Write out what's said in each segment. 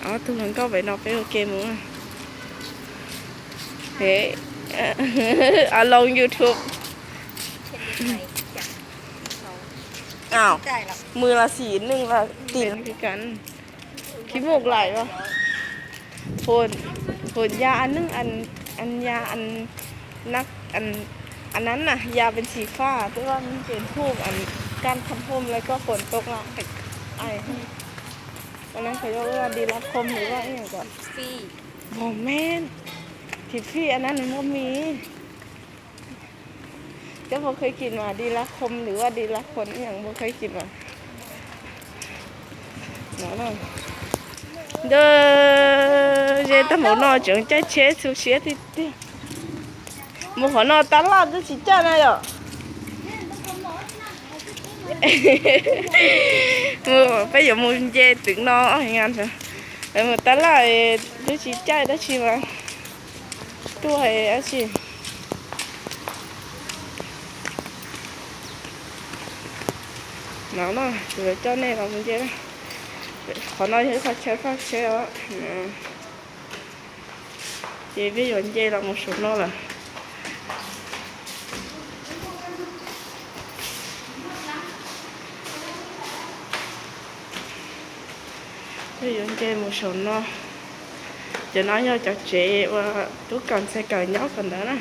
Tus hluas nkauj pem no peb ua ke mus. Aloos YouTube. Mười là xỉ, nưng là tỷ. Khib muk lais as. Hos ya an neej, an ya an nab, an nan na ya pes xim faj twb vaj pes hum, an kan kham hum lawm koj khuam tok la. An nan koj yuav ua di la khom lwm vaj ib yam kom. Mos men, thim fij an nan nws muaj mis. Cov puas kheev kim mas di la khom lwm vaj di la khom ib yam puas kheev kim mas. Ntawd ze tag npaum no tseem caij tsheb xu siab tiag tiag. Mus qhov no tab laj twb tsis caij na yom. Mus peb yuav mus nce twm no, mus tab laj twb tsis caij dab tsi mas tuaj dab tsi. No na, kuv yuav coj nej los mus nce. Qhov no yog ib qho chaw faj tsheb os. Ces peb yuav nce los mus saum no lawm. Peb yuav nce mus saum no. Cov no yog cov tsev uas tub kawm ntxhais kawm nyob kom ntawd na.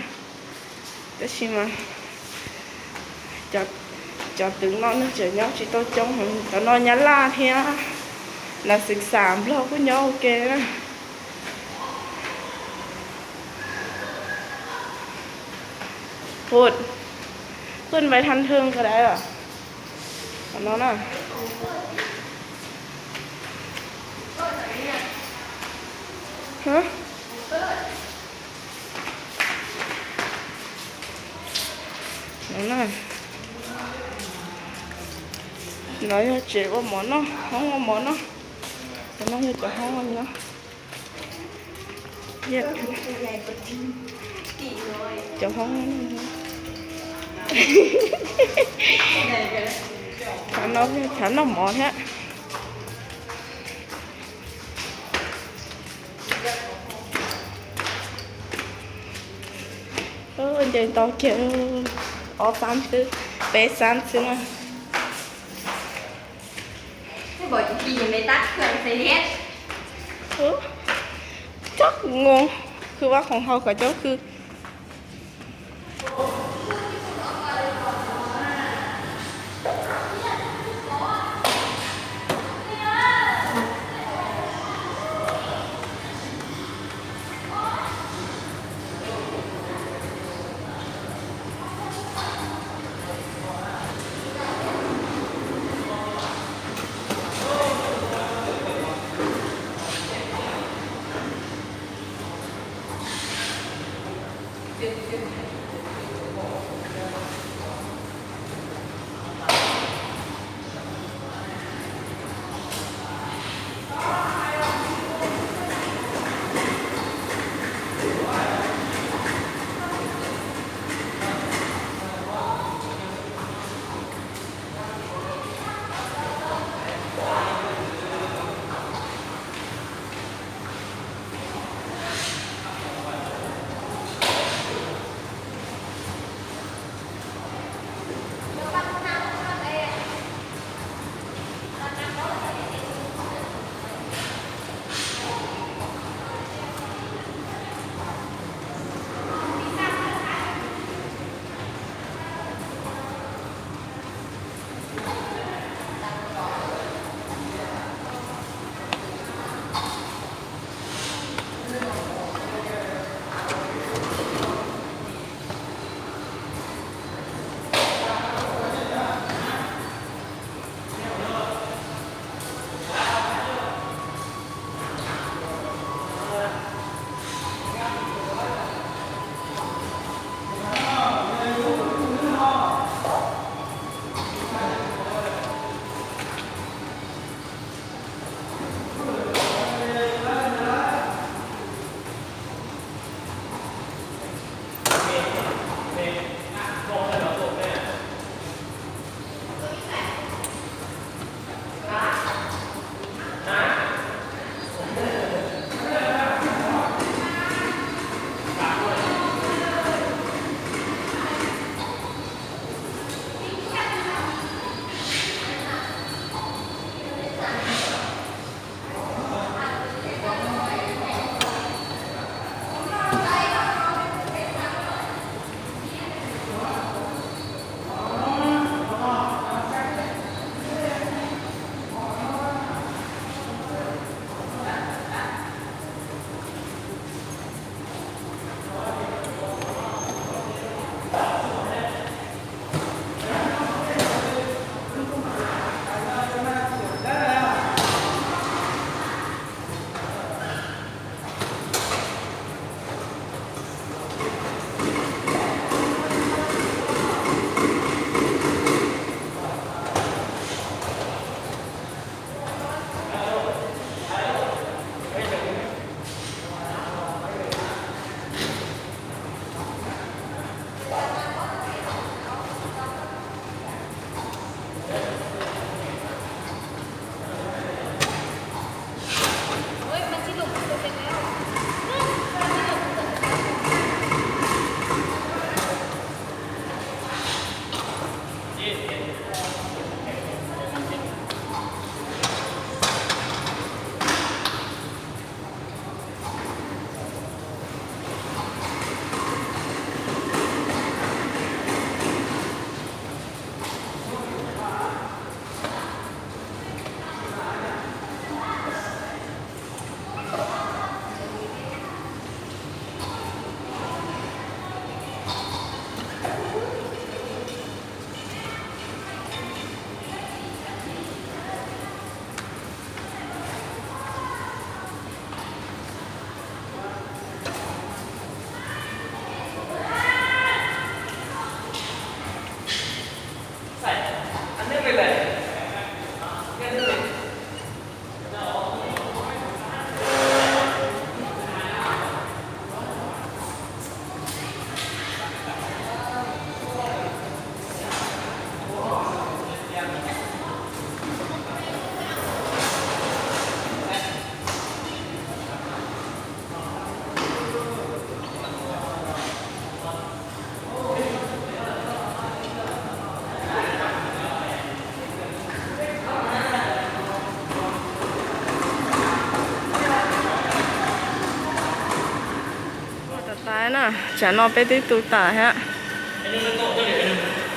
Tab sis mas cov twm no neeg tseem nyob tsis tau coob heev. Cov no nyab laj thiab, lawv xeev xam nplog kuj nyob ua ke na. Phut, phut npais than thwng ko dai los. Qhov no na. No yog tsev ua mov noj, hoob ua mov noj. Cov no yog cov hoob no. Cov hoob no, thav noj mov thiab. Nce ntau kiag, ob xab xwb, peb xab xwb na. Txhob ngoo, khw vaj khoom haus kom coob khw. Tsam no peb twb tu tas thiab,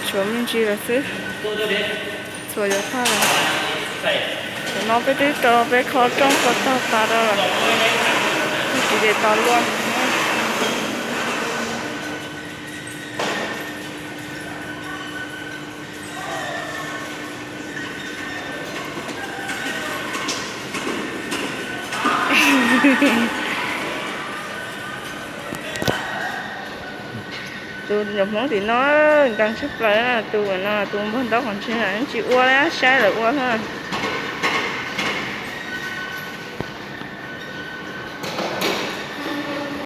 tshuav me ntsis lawm xwb. Txhua yuav tag lawm. Tsam no peb twb rau peb kho rooj kho tag tas rau lawm. Tiv tes tos luaj. Tus nyuam Hmoob tim no nkees tshaj plaws, tus no tus npog ntaub qhov ntswg tsis ua li, saib lawv ua xwb.